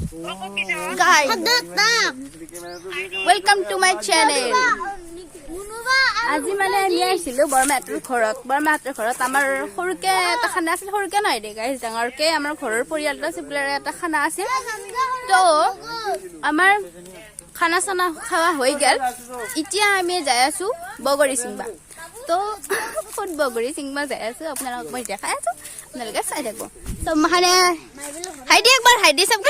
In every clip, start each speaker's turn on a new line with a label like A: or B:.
A: Guys, welcome to my channel. আজি মানে আমি আহিছিলোঁ বৰমাহঁতৰ ঘৰত। বৰমাহঁতৰ ঘৰত আমাৰ সৰুকে এটা খানা আছিল। সৰুকে নহয় দে গাইজ, ডাঙৰকে। আমাৰ ঘৰৰ পৰিয়ালটো আছে বোলে, এটা খানা আছিল। তো আমাৰ খানা চানা খোৱা হৈ গ'ল। এতিয়া আমি যাই আছো বগৰী চিংবা। তো ক'ত বগৰী চিংবা যাই আছো, আপোনালোকক মই দেখাই আছো, আপোনালোকে চাই থাকিব। তো মানে হাই দি একবাৰ, হাই দি চব,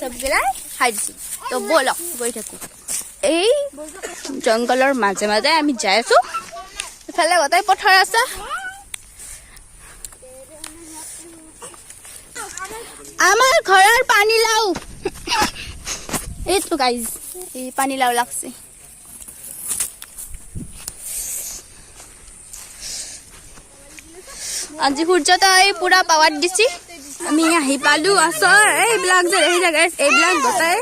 A: চবগিলাই হাই দিছো। তো ব'লক, গৈ থাকো। এই জংঘলৰ মাজে মাজে আমি যাই আছো। ইফালে গোটেই পথাৰ আছে। আমাৰ ঘৰৰ পানীলাও এইটো গাইজ, এই পানীলাও লাগছে। আজি সূৰ্যটাই পুৰা পাৱাৰ দিছি। আমি আহি পালো। আচৰ এইবিলাক যে দেখিছে গাইজ, এইবিলাক গোটেই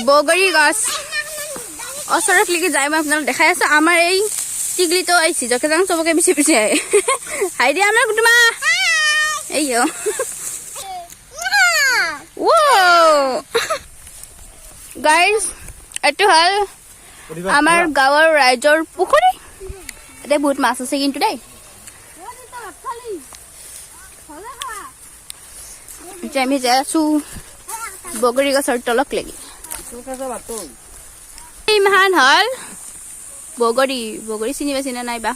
A: বগৰী গছ। ওচৰত লেগি যাই মই আপোনাক দেখাই আছো। আমাৰ এই টিকলিটো আহিছে, যকে যাওঁ চবকে পিছে পিছে আহে। হাই দিয়া আমাৰ কুটুমা। এই গাইজ, এইটো হ'ল আমাৰ গাঁৱৰ ৰাইজৰ পুখুৰী। ইয়াতে বহুত মাছ আছে কিন্তু দেই। এতিয়া আমি যাই আছো বগৰী গছৰ তলক লাগি। ইমান হ'ল বগৰী। বগৰী চিনি পাইছে নে নাই বা?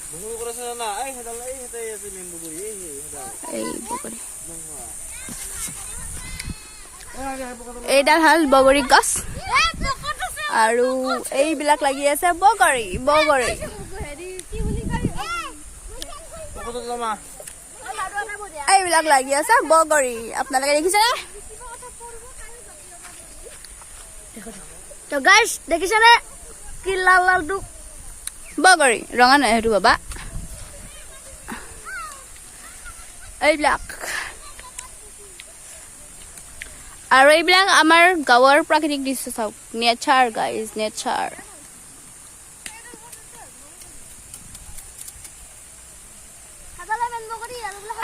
A: এই বগৰী, এইডাল হ'ল বগৰী গছ আৰু এইবিলাক লাগি আছে বগৰী। বগৰী এইবিলাক লাগি আছে বগৰী, আপোনালোকে দেখিছেনে?
B: তো গাইস, দেখিছেনে কি লাল লালটো?
A: বগৰী ৰঙা নহয় সেইটো বাবা। এইবিলাক আৰু এইবিলাক আমাৰ গাঁৱৰ প্ৰাকৃতিক দৃশ্য চাওক। Nature guys, nature.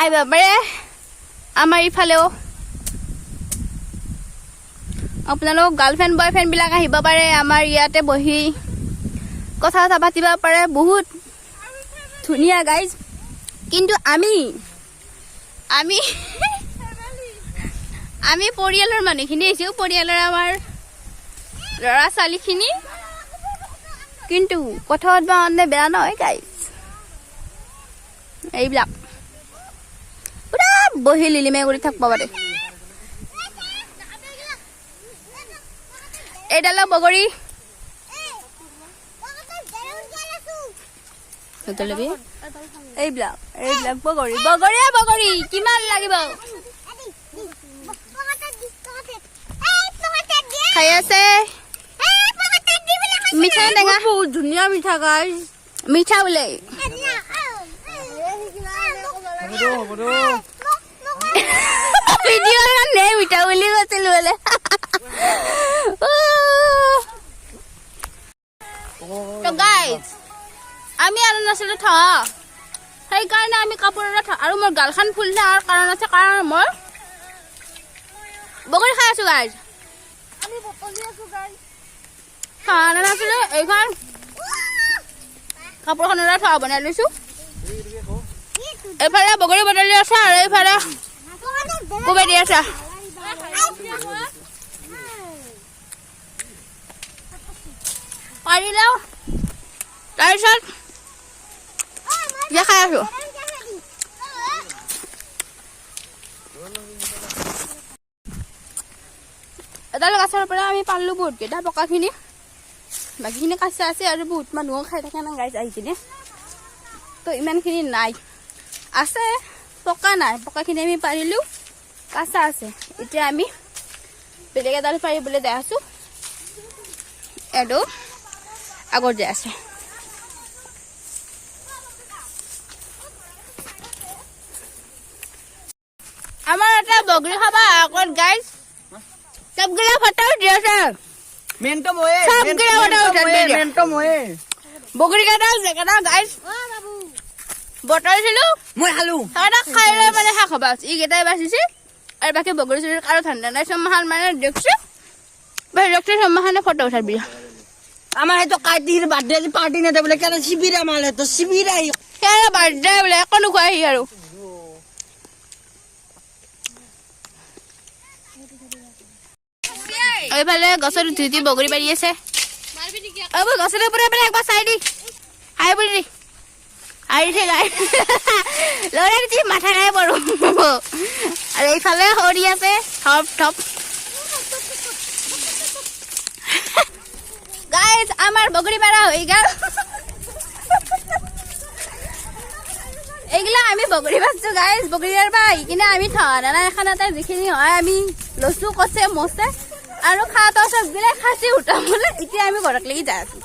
A: আহিব পাৰে আমাৰ ইফালেও। আপোনালোক গাৰ্লফ্ৰেণ্ড বয়ফ্ৰেণ্ড বিলাক আহিব পাৰে, আমাৰ ইয়াতে বহি কথা কথা পাতিব পাৰে। বহুত ধুনীয়া গাইজ। কিন্তু আমি আমি আমি পৰিয়ালৰ মানুহখিনি আহিছোঁ, পৰিয়ালৰ আমাৰ ল'ৰা ছোৱালীখিনি। কিন্তু কথা পাতিব কাৰণে বেয়া নহয় গাইজ। এইবিলাক পুৰা বহি লিলিমাই কৰি থাকিব পাৰে। এইডাল বগৰী নতলবি। এইবিলাক এইবিলাক বগৰী, বগৰীয়ে বগৰী কিমান লাগিব খাই আছে। মিঠা নে টেঙা?
B: বহুত ধুনীয়া মিঠা গাইজ।
A: মিঠা বোলে। ভিডিঅ' কাৰণে মিঠা বুলি কৈছিলো বোলে। তো গাইজ, আমি আৰু নাছিলো থকা, সেইকাৰণে আমি কাপোৰেৰে আৰু মোৰ গালখন ফুলি থকাৰ কাৰণ আছে, কাৰণ মই বগৰী খাই আছো গাইজ। থোৱা নাছিলো, এইখন কাপোৰখনেৰে থোৱা বনাই লৈছো। এইফালে বগৰী বদলি আছে আৰু এইফালে কোবাই দি আছে। পাৰিলেও তাৰপিছত এতিয়া খাই আছো। এডাল গাছৰ পৰা আমি পালো বহুতকেইটা পকাখিনি, বাকীখিনি কাঁচা আছে আৰু বহুত মানুহো খাই থাকে না গাইজ আহি কিনে। তো ইমানখিনি নাই, আছে পকা নাই, পকাখিনি আমি পাৰিলোঁ, কাঁচা আছে। এতিয়া আমি বেলেগ এডাল পাৰিবলৈ যাই আছো। এইটো আগত যাই আছে। আমাৰ এটা বগৰী খাবা আগত গাইজ, চবগিলা ফটো উঠি আছে।
C: মেনটো ময়ে।
A: চবগিলা ফটো উঠাই।
C: মেনটো ময়ে।
A: বগৰী কেইটা জেকেটা গাইজ বতৰিছিলো।
C: মই খালো।
A: সেইকেইটা খাই লৈ মানে শেষ হ'ব, এইকেইটাই বাচিছে। আৰু বাকী বগৰী চগৰী কাৰো ধান্দা নাই। চম্মাখান মানে দেখছো, দেখছো চম্মাখানে ফটো উঠাৰ বিয়া।
C: আমাৰ সেইটো কাইটিৰ বাৰ্থডে আজি, পাৰ্টি নেদে বোলে। কেনে শিবিৰ আমাৰ সেইটো শিবিৰ আহি।
A: সেয়া বাৰ্থডে বোলে, একো নোখোৱাহি আৰু। এইফালে গছত উঠি উঠি বগৰী পাৰি আছে। অ' গছৰ ওপৰে পেলাই একবাৰ চাই দি, হাই বুলি দি। হাই দিছে গাই ল'ৰা দিছে, মাথা খাই পৰো। আৰু এইফালে সৰি আছে থপ থপ। গাইজ, আমাৰ বগৰী পাৰা হৈ গ'ল। এইগিলা আমি বগৰী পাৰছো গাইজ। বগৰী পাৰবা আহি কিনে আমি থহা নাই খানাতে, যিখিনি হয় আমি লচু কচে মচে আৰু খাওঁতে চবগিলাই খাচী উঠাম বোলে। এতিয়া আমি ঘৰত লাগি যাই আছো।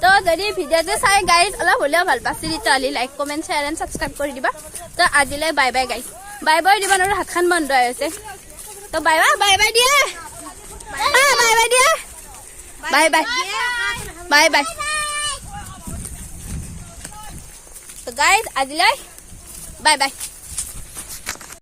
A: তো যদি ভিডিঅ'টো চাই গাইজ অলপ হ'লেও ভাল পাইছে, তেতিয়াহ'লে like, comment, share and subscribe কৰি দিবা। তো আজিলৈ bye bye guys. Bye bye দিব নোৱাৰো, হাতখন বন্ধ হৈ আছে। তো বাই বাই, বাই বাই দিয়ে, বাই বাই দিয়ে, বাই বাই, বাই বাই। তো গাইজ, আজিলৈ বাই বাই।